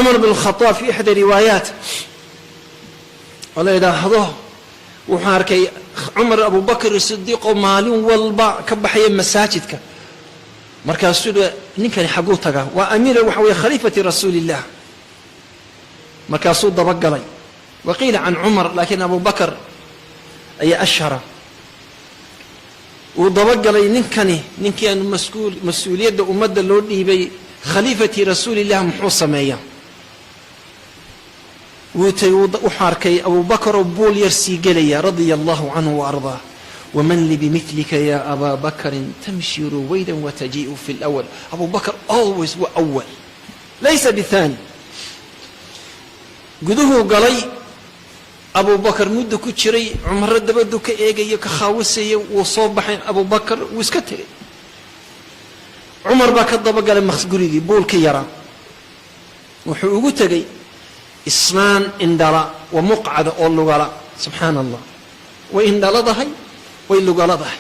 Cumar bin Khadaab fi ixda riwaayaat oo la yidhaahdo, wuxuu arkay Cumar Abubakr Sidiiq oo maalin walba ka baxaya masaajidka. Markaasuu ninkani xagguu tagaa? Waa amiir, waxa weye khaliifati rasuuli illah. Markaasuu dabagalay. Wa qiila can Cumar, laakiin Abu Bakr ayaa ashhara. Wuu dabagalay ninkani, ninkii aanu masuul mas-uuliyadda ummadda loo dhiibay, khaliifati rasuulillah, muxuu sameeyaa? Wuu tagay, wuxuu arkay Abubakar oo buul yar sii gelaya, radia allahu canhu wa ardaah. "Waman li bimilika ya abaa bakrin, tamshi ruwaydan watajii'u fi lawal." Abu Bakr always waa awal, laysa bithani. Guduhuu galay Abu Bakar, muddo ku jiray. Cumaro dabadu ka eegayo, ka khaawisaya. Wuu soo baxay Abu Bakar, wuu iska tegay. Cumar baa ka dabagalay gurigii buulka yaraa. Wuxuu ugu tegey islaan indhala wa muqcada oo lugala. Subxaana Allah, way indhaladahay, way lugaladahay.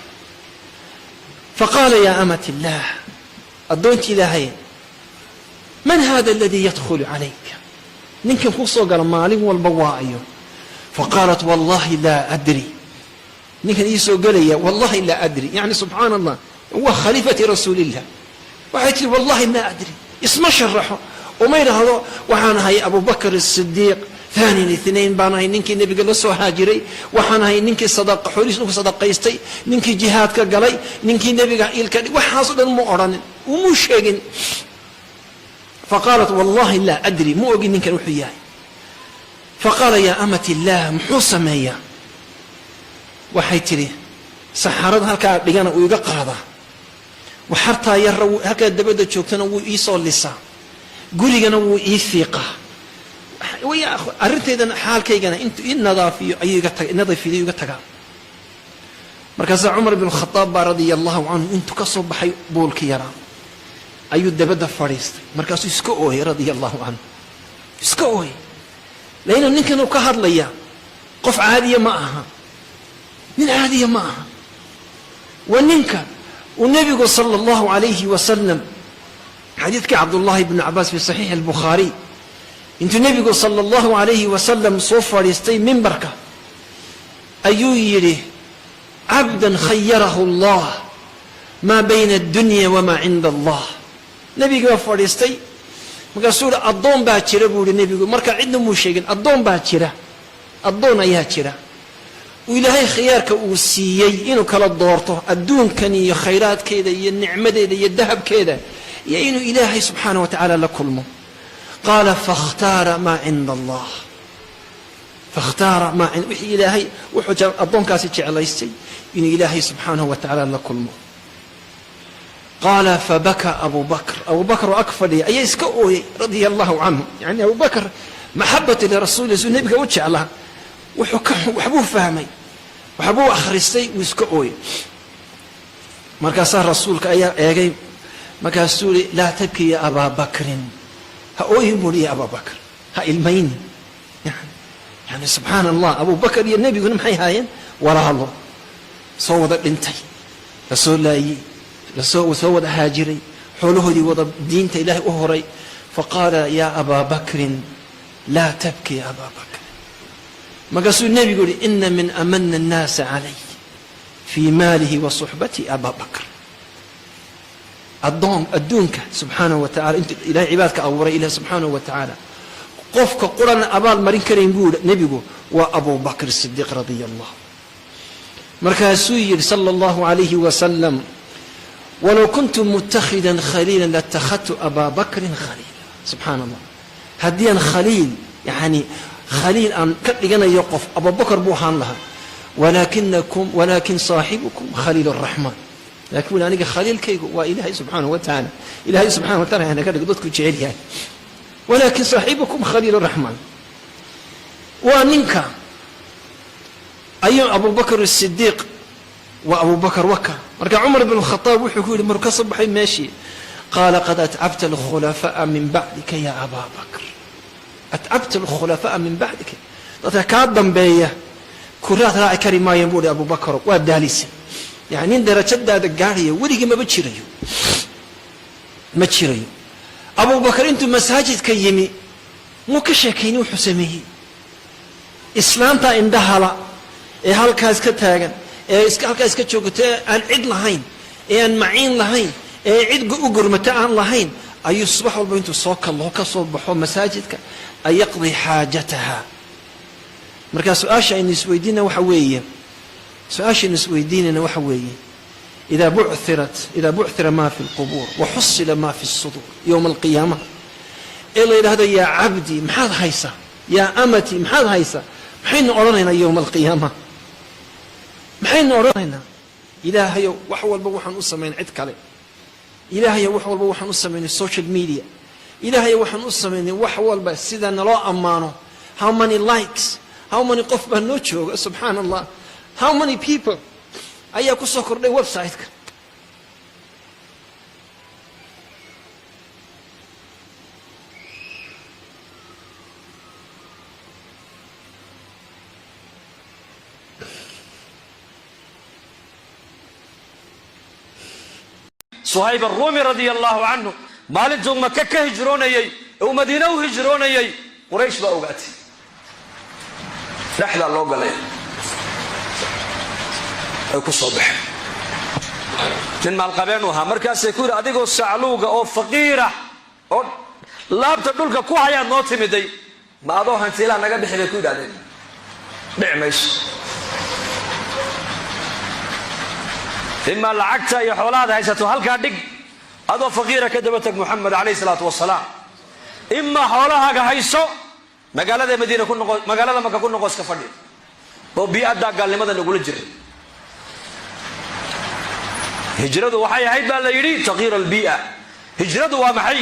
Faqaala: "Yaa amat illaah, addoonti Ilaahay, man hada aladii yadkhulu calayk? Ninkan kuu soo gala maalin walba waa ayo?" Faqaalat: "Wallahi laa adri. Ninkan ii soo gelaya, wallahi laa adri." Yani subxaana Allah, waa khaliifati rasuulillah. Waxay tihi: "Wallahi maa adri." Isma sharaxo, uma yidhaahdo waxaan ahay Abu Bakr Asidiiq, thani ithnain baan ahay, ninkii nebiga la soo haajiray waxaan ahay, ninkii sadaqa xoolihiis ku sadaqaystay, ninkii jihaadka galay, ninkii nebiga ilka. Waxaaso dhan mu odhanin, umuu sheegin. Faqaalat: "Wallahi laa adri, ma ogin ninkan wuxuu yahay." Faqaala: "Yaa amat illaah, muxuu sameeyaa?" Waxay tidhi: "Saxarada halkaa dhigana uu iga qaadaa, waxartaa yarra halkaa dabadda joogtana wuu iisoo lisaa, gurigana wuu ii fiiqaa, arrintaydana xaalkaygana intuu ii nadaafiyo ayuu iga taga, nadiifiyo iga tagaa." Markaasaa Cumar bin Khadaab baa, radia allahu canhu, intuu ka soo baxay buulki yaraa ayuu dabadda fadhiistay. Markaasuu iska ooyay, radia allahu canhu, iska ooyay, laino ninkan uu ka hadlaya qof caadiya ma aha, nin caadiya ma aha. Waa ninka uu nebigu sala allahu alayhi wasalam, xadiidkii Cabdullahi bnu Cabaas fi saxiixi albukhaariy, intuu nebigu sala allahu alayhi wasalam soo fadhiistay mimbarka ayuu yidhi: "Cabdan khayarahu Allah maa bayna addunya wamaa cinda Allah." Nebigi baa fadhiistay, markaasuu yihi: "Addoon baa jira," buu yihi nebigu. Marka cidna muu sheegin. Addoon baa jira, addoon ayaa jira uu Ilaahay khiyaarka uu siiyey inuu kala doorto adduunkan iyo khayraadkeeda iyo nicmadeeda iyo dahabkeeda iyo inuu Ilaahay subxaana wa tacaala la kulmo. Qaala: "Fakhtaara maa cinda Allah." Fakhtaara maa wixii Ilaahay, wuxuu addoonkaasi jeclaystay inuu Ilaahay subxaanahu wa tacaala la kulmo. Qaala: "Fabaka Abu Bakr." Abu Bakr oo ag fadhiya ayaa iska ooyey, radia allahu canhu. Yani Abu Bakr maxabati lirasuuli, suu nebiga u jeclaa, wuxuu ka waxbuu fahmay, waxbuu akhristay, wuu iska ooyey. Markaasaa rasuulka ayaa eegay, markaasuu yihi: "Laa tabki ya abaa Bakrin." "Ha ooyin," buuri, "ya Abaa Bakr, ha ilmaynin." Yani subxaana Allah, Abu Bakr iyo nebiguna maxay haayeen? Walaalo soo wada dhintay, lasoo laayey, lasoo soo wada haajiray, xoolahoodii wada diinta Ilaahay u horay. Faqaala: "Ya abaa Bakrin, laa tabki ya abaa Bakr." Markaasuu nebigu yihi: "Ina min amana annaasa calay fii maalihi wa suxbati abaa Bakr." Addoon adduunka subxaanahu wa tacala, intu Ilahay cibaadka abuuray, Ilahi subxaanahu wa tacaala qofka qurana abaal marin karayn, buu yihi nebigu, waa Abu Bakr Sidiiq radia allah. Markaasuu yidhi sala allahu alayhi wasalam: "Walow kuntu mutakhidan khaliila latakhadtu abaa Bakrin khaliila." Subxaana Allah, haddii aan khaliil, yani khaliil aan ka dhiganayo qof, Abubakar buu ahaan lahaa. Walaakinakum, walaakin saaxibukum khaliil araxmaan. Lakin weli aniga khaliilkaygu waa Ilaahay subxaanahu wa tacaala. Ilahay subxana wa taala hana ka dhigo dadku jecel yahay. Walaakin saaxibukum khaliil raxmaan. Waa ninka ayuu Abu Bakr Sidiiq, waa Abu Bakr waka. Marka Cumar bn Khadaab wuxuu ku yidhi markuu ka soo baxay meeshii, qaala: "Qad atcabta alkhulafa'a min bacdika ya abaa Bakr, atcabta alkhulafa'a min bacdika." Dadka kaa dambeeya kuraad raaci kari maayeen, buu hi Abu Bakro, waa daalisa. Yani nin darajadaada gaadhaya weligii maba jirayo, ma jirayo. Abu Bakr intuu masaajidka yimi. Muu ka sheekayni wuxuu sameeyey? Islaantaa indhahala ee halkaas ka taagan, ee halkaa iska joogata, ee aan cid lahayn, ee aan maciin lahayn, ee cid u gurmata aan lahayn, ayuu subax walba intuu soo kallo ka soo baxo masaajidka ay yaqdi xaajataha. Markaa su-aasha aynu isweydiina waxa weeye, su-aashaynu isweydiinayna waxa weeye: إذا بعثر ما في القبور وحصل ما في الصدور، yowma alqiyaama ee la yidhahdo: "Yaa cabdi, maxaad haysaa? Yaa amati, maxaad haysaa?" Maxaynu odhanaynaa yowma alqiyaama? Maxaynu odhanaynaa? Ilaahayow, wax walba waxaan u samayn cid kale. Ilaahayow, wax walba waxaan u samaynay social media. Ilaahayow, waxaan u samaynay wax walba sida naloo ammaano. How many likes, how many qof baa noo jooga? Subxaana Allah, how many people ayaa ku soo kordhay website-ka? Suhayb Aruumi radia allahu canhu, maalintuu Maka ka hijroonayey ee uu Madiine u hijroonayey, Quraysh baa ogaatay. Dhexdaa loo galay, ay ku soo baxeen. Nin maalqabeenu ahaa. Markaasay ku yidhi: "Adigoo sacluuga oo faqiira oo laabta dhulka ku hayaad noo timiday, ma adoo hantiilaa naga bixi?" bay ku yidhahdeen. "Dhici mayso. Imaa lacagta iyo xoolahaad haysato halkaa dhig, adoo faqiira ka daba tag Muxamed calayh isalaatu wasalaam. Imaa xoolahaaga hayso, magaalada Madiina ku noqo, magaalada Maka ku noqo, iska fadhi oo bii'addaa gaalnimada nagula jiray." Hijradu waxay ahayd, baa la yidhi, تغيير البيئة. Hijradu waa maxay?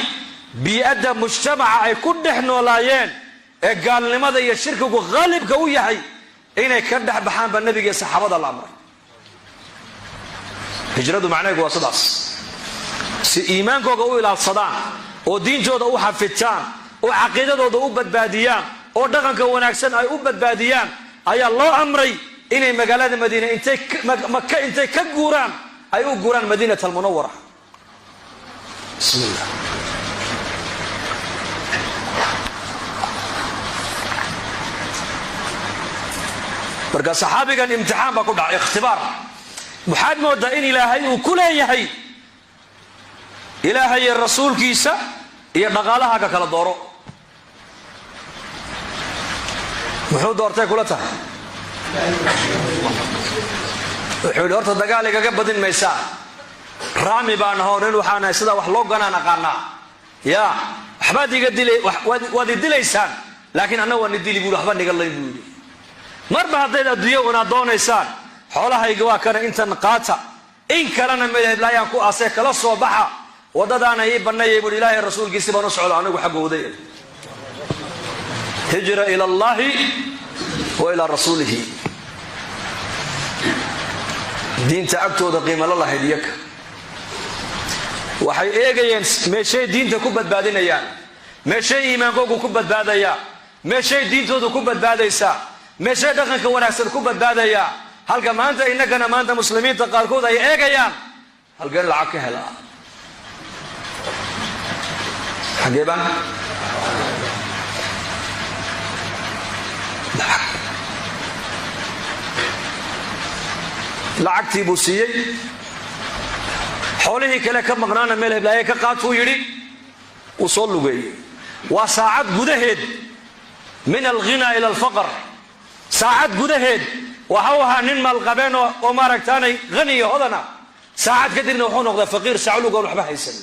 Bii'adda mujtamaca ay ku dhex noolaayeen ee gaalnimada iyo shirkigu khaalibka u yahay inay ka dhex baxaan baa nabiga iyo saxaabada la amray. Hijradu macnaheedu waa sidaas, si iimaankooga u ilaalsadaan oo diintooda u xafitaan oo caqiidadooda u badbaadiyaan oo dhaqanka wanaagsan ay u badbaadiyaan, ayaa loo amray inay magaalada Madiine intay, Maka intay ka guuraan, ay u guuraan Madiinat Almunawara. Bismi illah. Marka saxaabigan imtixaan baa ku dhacay, ikhtibaar. Waxaad moodaa in Ilaahay uu ku leeyahay: Ilaahay iyo rasuulkiisa iyo dhaqaalahaaga kala dooro. Muxuu doortay kula tahay? Wuxuu yidhi: "Horta dagaal igaga badin maysaa. Raami baan ahoo, nin waxaan ahay sidaa wax loo ganaan aqaanaa. Ya waxbaad iga dila, waad i dilaysaan, laakiin anna waan i dili," buu, "waxba niga layn," buu yidhi. "Marba haddayd adduunyo unaad doonaysaan, xoolahayga waa kana, intan qaata, in kalena meel heblaayaan ku aasee kala soo baxa. Waddadaana ii banneeyay," buuhi. "Ilaahay rasuulkiisi baan u socda anigu xaggooday." Hijra إلى الله وإلى رسوله. Diinta agtooda qiimo la lahayd. Iyaga waxay eegayeen meeshay diinta ku badbaadinayaan, meeshay iimaankoogu ku badbaadayaa, meeshay diintoodu ku badbaadaysaa, meeshay dhaqanka wanaagsan ku badbaadayaa. Halka maanta innagana, maanta muslimiinta qaarkood ay eegayaan halkeen lacag ka helaa, xagee baan lacag. Lacagtii buu siiyey, xoolihii kale ka maqnaana meel heblaaye ka qaatuu yidhi. Wuu soo lugeeyey. Waa saacad gudaheed, من الغنى إلى الفقر, saacad gudaheed. Waxau ahaa nin maalqabeen oo maaragtaanay haniya, hodana. Saacad kadibna wuxuu noqdaa faqiir saclugoon waxba haysan.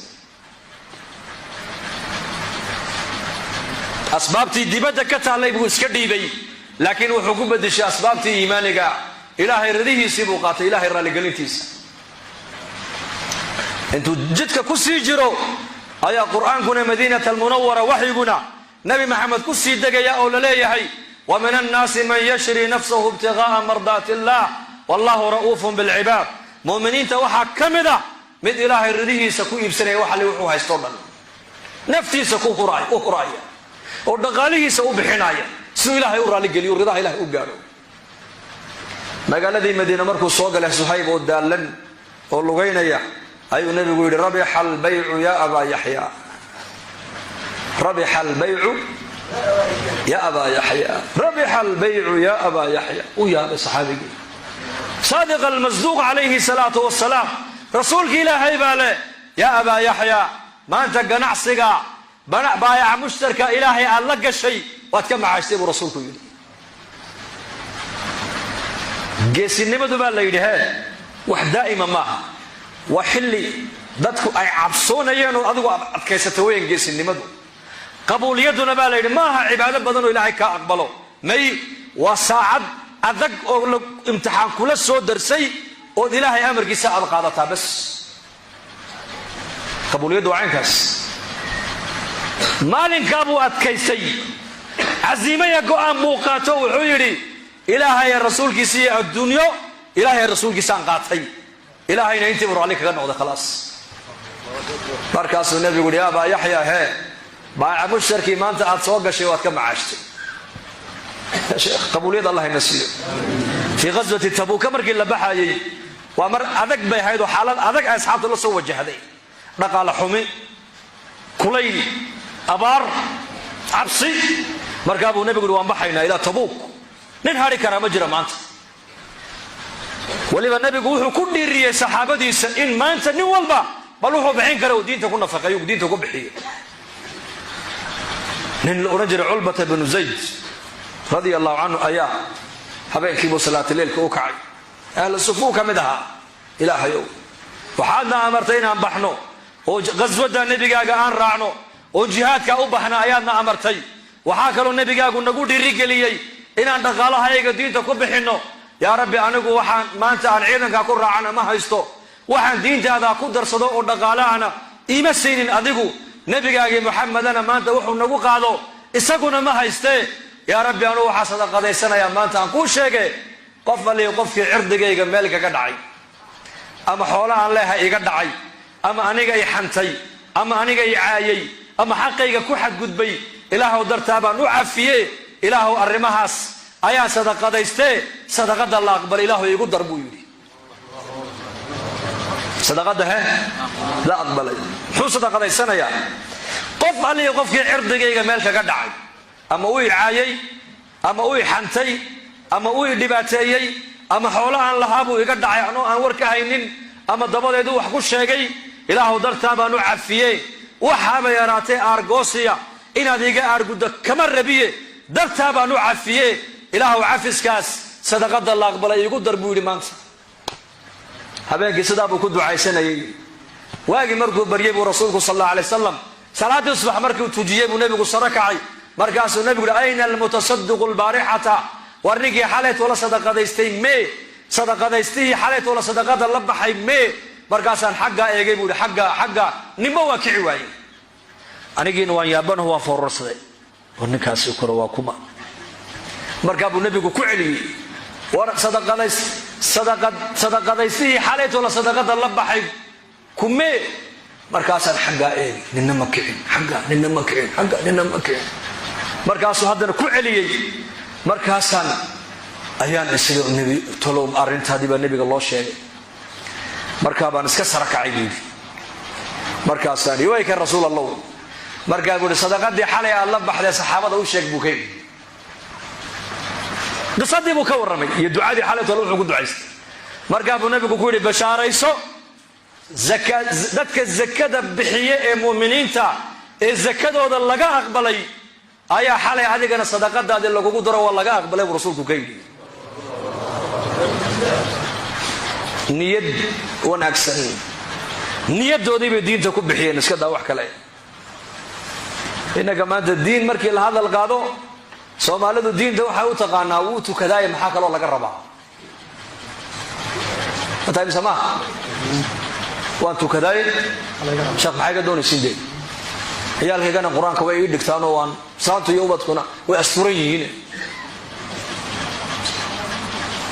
Asbaabtii dibadda ka taallay buu iska dhiibay, laakiin wuxuu ku bedeshay asbaabtii iimaaniga. Ilaahay radihiisii buu qaatay, Ilaahay raalligelintiisa. Intuu jidka ku sii jiro ayaa Qur'aankuna Madiinata Almunawara waxyiguna Nabi Maxamed ku sii degaya oo la leeyahay: ومن الناس من يشري نفسه ابتغاء مرضات الله والله رءوف بالعباد. Muminiinta waxaa ka mid ah mid Ilaahay ridihiisa ku iibsanaya wax alli wuxuu haysto dhan, naftiisa ku u huraaya oo dhaqaalihiisa u bixinaya siduu Ilaahay u raalligeliyo, ridaha Ilahay u gaadho. Magaaladii Madiine markuu soo galay Suhayb oo daallan oo lugaynaya, ayuu nabigu yidhi: "ربح البيع يا أبا يحيى، ربح البيع." Ya abaa Yaxya, rabixa albaycu ya abaa Yaxya. U yaabay saxaabigii Saadiq Almasduuq calayhi salaatu wasalaam. Rasuulki Ilaahay baa leh: "Ya abaa Yaxya, maanta ganacsiga baayaca mushtarka Ilaahay aad la gashay waad ka macaashtay," buu rasuulku yidhi. Geesinimadu baa la yidhi hee wax daa'ima maaha, waa xilli dadku ay cabsoonayeen oo adigu aad adkaysata weyan geesinimadu. Qabuuliyaduna baa la yidhi maaha cibaado badan oo Ilaahay kaa aqbalo, may waa saacad adag oo la imtixaan kula soo darsay ood Ilaahay amarkiisa aad qaadataa bas. Qabuuliyaddu waa caynkaas. Maalinkaa buu adkaystay, casiimaya go'aan buu qaato. Wuxuu yidhi: "Ilaahay rasuulkiisa iyo adduunyo, Ilaahay rasuulkiisaan qaatay." Ilaahayna intiibu raalli kaga noqday, khalaas. Markaasuu nebigu yidhi: "Abaa Yaxya, hee baaca mushtarkii maanta aad soo gashay waad ka macaashtay." Qabuuliyad Allah ina siiyo. Fii ghaswati Tabuuka markii la baxayey, waa mar adag bay ahayd oo xaalad adag ay asxaabta la soo wajahday: dhaqaale xumi, kulayl, abaar, cabsi. Markaa buu nebigu yidhi: "Waan baxaynaa ilaa Tabuuk, nin hadhi karaa ma jira maanta." Weliba nebigu wuxuu ku dhiiriyey saxaabadiisa in maanta nin walba bal wuxuu bixin kara uu diinta ku nafaqeeyo, diinta ku bixiyo. Nin la odhan jiray Culbata bnu Zayd radia Allahu canhu ayaa habeenkiibuu salaatuleilka u kacay. Ahlu sufuu ka mid ahaa. "Ilaahayow, waxaadna amartay inaan baxno oo ghaswadda nebigaaga aan raacno oo jihaadka u baxna ayaadna amartay. Waxaa kaloo nebigaagu nagu dhiirigeliyey inaan dhaqaalahayaga diinta ku bixinno. Yaa Rabbi, anigu waxaan maanta aan ciidankaa ku raacana ma haysto, waxaan diintaada ku darsado oo dhaqaalahana iima siinin adigu, nebigaagii Muxamedana maanta wuxuu nagu qaado isaguna ma haystee. Yaa Rabbi, anugu waxaa sadaqadaysanayaa maanta aan kuu sheege qof allihi qofkii cirdigayga meel kaga dhacay, ama xoolahaan leeha iga dhacay, ama aniga i xantay, ama aniga i caayay, ama xaqayga ku xadgudbay, Ilaahow dartaa baan u cafiye. Ilaahow, arrimahaas ayaan sadaqadaystee, sadaqada la aqbalay Ilaahu igu dar," buu yidhi. Sadaqada he la aqbalay muxuu sadaqadaysanayaa? Qof allihi qofkii cirdigayga meel kaga dhacay, ama u i caayay, ama u i xantay, ama u i dhibaateeyey, ama xoolahaan lahaa buu iga dhacay anoo aan war ka haynin, ama dabadeedu wax ku sheegay, Ilaahow dartaa baan u cafiye. Waxaaba yaraatay aargoosiya inaad iga aarguddo kama rabiye, dartaa baan u cafiye. Ilaahow, cafiskaas sadaqada la aqbalay iigu dar," buu yidhi. Maanta habeenkii sidaa buu ku ducaysanayay. Waagii markuu baryey buu rasuulku sal alla alay wasalam salaaddii subax markuu tujiyey buu nebigu saro kacay. Markaasuu nebigu yidhi: "Ayna almutasadiqu albaarixata? War ninkii xalaytoo la sadaqadaystay mee? Sadaqadaystihii xalaytoo la sadaqada la baxay mee?" Markaasaan xaggaa eegay, buu yidhi, xagga xagga, ninba waa kici waayey. Anigiina waan yaabanaho, waan foorarsaday. War ninkaasi kale waa kuma? Markaa buu nebigu ku celiyey: "War sadaqadaystihii xalaytoo la sadaqada la baxay kumee?" Markaasaan xaggaa eegay, nina ma kicin. Xagga nina ma kicin, xagga nina ma kicin. Markaasuu haddana ku celiyey. Markaasaan ayaan isga nebi talow arrintaadii baa nebiga loo sheegay. Markaa baan iska sara kacay, buu yidhi. Markaasaan wayka rasuul Allow. Markaa buu yidhi: "Sadaqadii xalay aad la baxdee saxaabada u sheeg," buu ka yidhi. Qisadii buu ka warramay iyo ducadii xalay tole wuxuu ku ducaystay. Markaa buu nebigu ku yidhi: "Bashaarayso, dadka zakada bixiye ee mu'miniinta ee zakadooda laga aqbalay ayaa xalay adigana sadaqadaadii lagugu daro, waa laga aqbalay," buu rasuulku ka yidhi. Niyad wanaagsan, niyadoodii bay diinta ku bixiyeen, iska daa wax kale. Innaka maanta diin markii la hadal qaado, Soomaalidu diinta waxay u taqaanaa wuu tukadaaye, maxaa kaloo laga rabaa? Matahay mise maaha? Waan tukadaaye, sheekh, maxay ka doonaysiin dee? Ciyaalkaygana Qur-aanka way ii dhigtaanoo waan saantu iyo ubadkuna way asturan yihiin.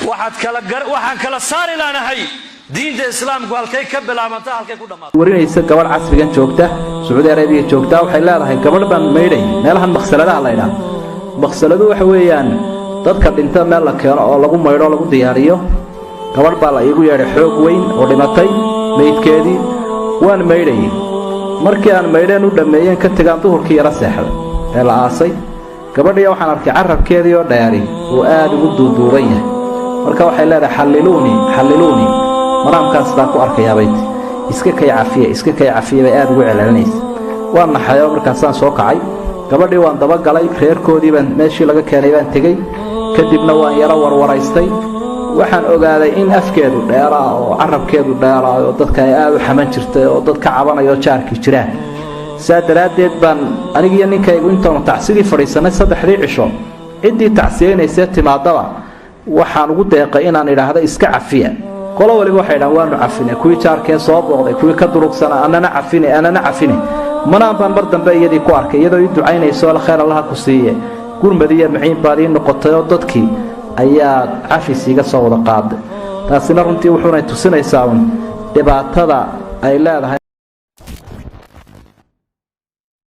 Waxaan kala saari laanahay diinta Islaamku halkay ka bilaabanta, halkay ku dhammaata. Warinaysa gabadh casrigan joogta, Sacuudi Arabiya joogta, waxay leedahay: gabadh baan maydhay meelahan maqsaladaha la ydhaah. Maqsaladu waxa weeyaan dadka dhinta meel la keeno oo lagu maydho, lagu diyaariyo. Gabadh baa la iigu yeedhay xoog weyn oo dhimatay maydkeedii. Waan maydhayay. Markii aan maydheen u dhammeeyeen ka tegaan, duhurkii yaro seexday ee la aasay. Gabadhiya waxaan arkay carabkeedii oo dheeri uu aada ugu duuduuban yahay. Marka waxay leedahay xalliluunii, xalliluunii, manaamkaan sidaan ku arkayaabay ti, iska kay cafiya, iska kay cafiya bay aada ugu celcelinaysa. Waan naxayoo markaasaan soo kacay, gabadhii waan dabagalay, reerkoodii baan meeshii laga keenay baan tegey. Kadibna waan yaro warwaraystay. Waxaan ogaaday in afkeedu dheeraa oo carabkeedu dheeraa oo dadka ay aada u xaman jirtay oo dad ka cabanaya oo jaarkii jiraan. Saa daraaddeed baan anigiyo ninkaygu intaanu tacsidii fadhiisannay 3dii cisho, ciddii tacsiyaynaysee timaadaba waxaan ugu deeqay inaan idhaahdo iska cafiya. Qolo waliba waxay dhahan waanu cafine, kuwii jaarkee soo booqday, kuwii ka durugsanaa, annana cafine, annana cafine. Manaan baan mar dambe iyadii ku arkay iyadoo ii ducaynayso, khayr allaha ku siiye, gurmad iyo maciin baad ii noqotayoo dadkii ayaa cafis iiga soo wada qaaday. Taasina runtii wuxuunay tusinaysaa uun dhibaatada ay leedahay.